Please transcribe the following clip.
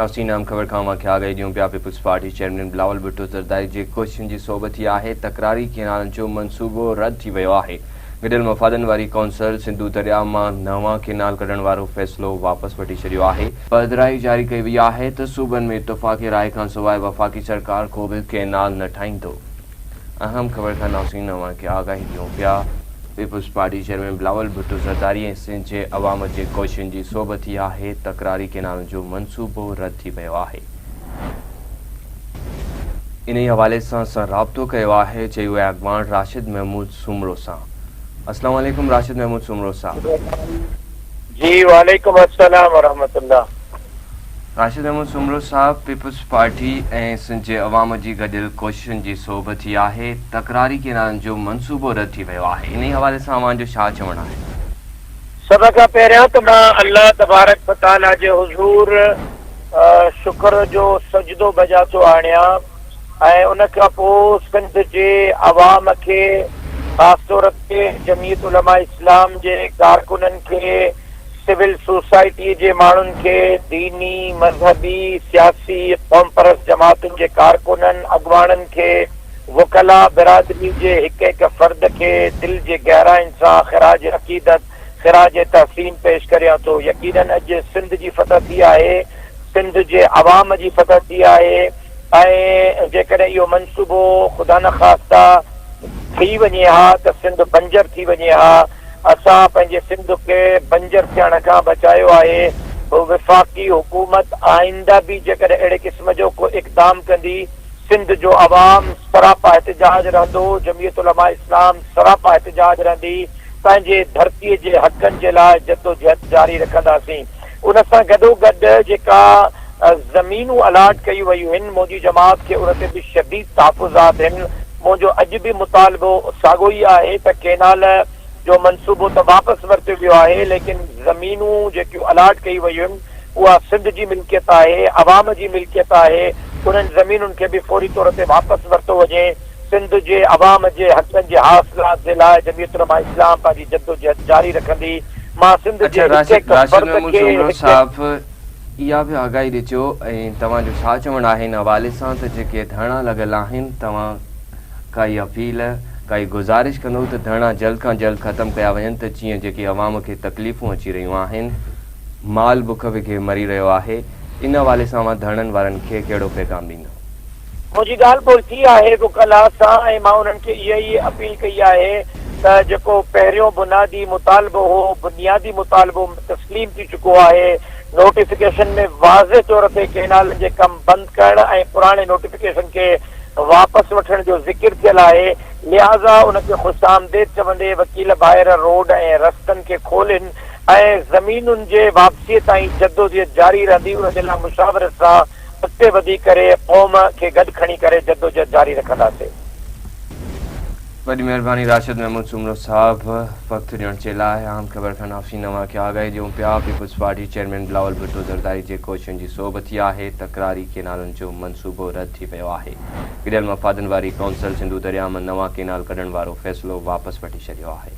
حسين اهم خبر کان اوهان کي آگاهي ڏيون پيا peoples party chairman Bilawal Bhutto Zardari جي ڪوششن جي سوڀ ٿي آهي تڪراري ڪينالن جو منصوبو رد ٿي ويو آهي گڏيل مفادن واري ڪونسل سنڌو درياء مان نوان ڪينال ڪڍڻ وارو فيصلو واپس وٺي ڇڏيو آهي. پڌرائي جاري ڪئي وئي آهي ته صوبن ۾ اتفاق راء کانسواء وفاقي سرڪار ڪو به ڪينال نه ٺاهيندو. اهم خبر کان نوسين اوهان کي آگاهي ڏيون پيا، peoples party chairman Bilawal Bhutto Zardari ۽ Sindh جي عوام جي ڪوششن جي سوڀ ٿي آهي، تڪراري ڪينالن جو منصوبو رد ٿي ويو آهي. انهي حوالي سان سان رابطو ڪيو آهي جي يو آء اڳواڻ راشد محمود سومرو سان. السلام عليڪم راشد محمود سومرو صاحب. جي وعليڪم السلام ورحمة الله. راشد احمد سومرو صاحب پيپلز پارٽي ۽ سنڌ جي عوام جي گڏيل ڪوششن جي سوڀ ٿي آهي، تڪراري ڪينالن جو منصوبو رد ٿي ويو آهي، انهي حوالي سان اوهان جو ڇا چوڻ آهي؟ سڀ کان پهريان ته مان الله تبارڪ و تعاليٰ جي حضور شڪر جو سجدو بجا ٿو آڻيان ۽ ان کان پوء سنڌ جي عوام کي خاص طور تي جمعيت علماء اسلام جي ڪارڪنن کي سول سوسائٽيء جي ماڻهن کي، ديني، مذهبي، سياسي، قومپرست جماعتن جي ڪارڪنن، اڳواڻن کي، وڪلاء برادري جي هڪ هڪ فرد کي دل جي گهراين سان خراج عقيدت، خراج تحسين پيش ڪريان ٿو. يقينن اڄ سنڌ جي فتح ٿي آهي، سنڌ جي عوام جي فتح ٿي آهي ۽ جيڪڏهن اهو منصوبو خدانخواسته ٺهي وڃي ها ته سنڌ بنجر ٿي وڃي ها. اسان پنهنجي سنڌ کي بنجر ٿيڻ کان بچايو آهي، وفاقي حڪومت آئنده به جيڪڏهن اهڙي قسم جو ڪو اقدام ڪندي، سنڌ جو عوام سراپا احتجاج رهندو، جمعيت علماء اسلام سراپا احتجاج رهندي، پنهنجي ڌرتي جي حقن جي لاء جدوجهد جاري رکنداسين. ان سان گڏوگڏ جيڪا زمينون الاٽ ڪيون ويون هن، منهنجي جماعت کي ان تي به شديد تحفظات هن، منهنجو اڄ به مطالبو ساڳيو ئي آهي ته ڪينال جو منصوبو ته واپس ورتو ويو آهي ليڪن زمينون جيڪيون الاٽ ڪيون ويون آهن اها سنڌ جي ملڪيت آهي، عوام جي ملڪيت آهي، انهن زمينن کي به فوري طور تي واپس ورتو وڃي، سنڌ جي عوام جي حقن جي حاصلات جي لاء جمعيت علماء اسلام پنهنجي جدوجهد جاري رکندي، مان سنڌ جي اڇا هڪ راشد هڪ راشد فرد محمود کي سومرو هڪ. صاحب اها به آگاهي ڏجو ۽ توهان جو ڇا چوڻ آهي ان حوالي سان ته جيڪي ڌرڻا لڳل آهن توهان ڪائي اپيل ڪائي گذارش ڪندو ته ڌرڻا جلد کان جلد ختم ڪيا وڃن ته جيئن جيڪي عوام کي تڪليفون اچي رهيون آهن مال بک وگهي مري رهيو آهي ان حوالي سان اوهان ڌرڻن وارن کي ڪهڙو پيغام ڏيندو. منهنجي ڳالهه ٻولهه ٿي آهي وڪلاء سان ۽ مان انهن کي اها ئي اپيل ڪئي آهي ته جيڪو پهريون بنادي مطالبو هو بنيادي مطالبو تسليم ٿي چڪو آهي، نوٽيفڪيشن ۾ واضح طور تي ڪئنالن جي ڪم بند ڪرڻ ۽ پراڻي نوٽيفڪيشن کي واپس وٺڻ جو ذڪر ٿيل آهي لهٰذا ان کي خوش آمديد چوندي وڪيل ڀائر روڊ ۽ رستن کي کولين ۽ زمينن جي واپسي تائين جدوجهد جاري رهندي ان جي لاء مشاورت سان اڳتي وڌي ڪري قوم کي گڏ کڻي ڪري جدوجهد جاري رکنداسين. وڏي مهرباني راشد محمود سومرو صاحب وقت ڏيڻ جي لاء اهم خبر کان نافسين اوهان کي آگاهي ڏيون پيا peoples party chairman Bilawal Bhutto Zardari جي ڪوششن جي سوڀ ٿي آهي تڪراري ڪينالن جو منصوبو رد ٿي ويو آهي گڏيل مفادن واري ڪائونسل سنڌو درياء مان نوان ڪينال ڪڍڻ وارو فيصلو واپس وٺي ڇڏيو آهي.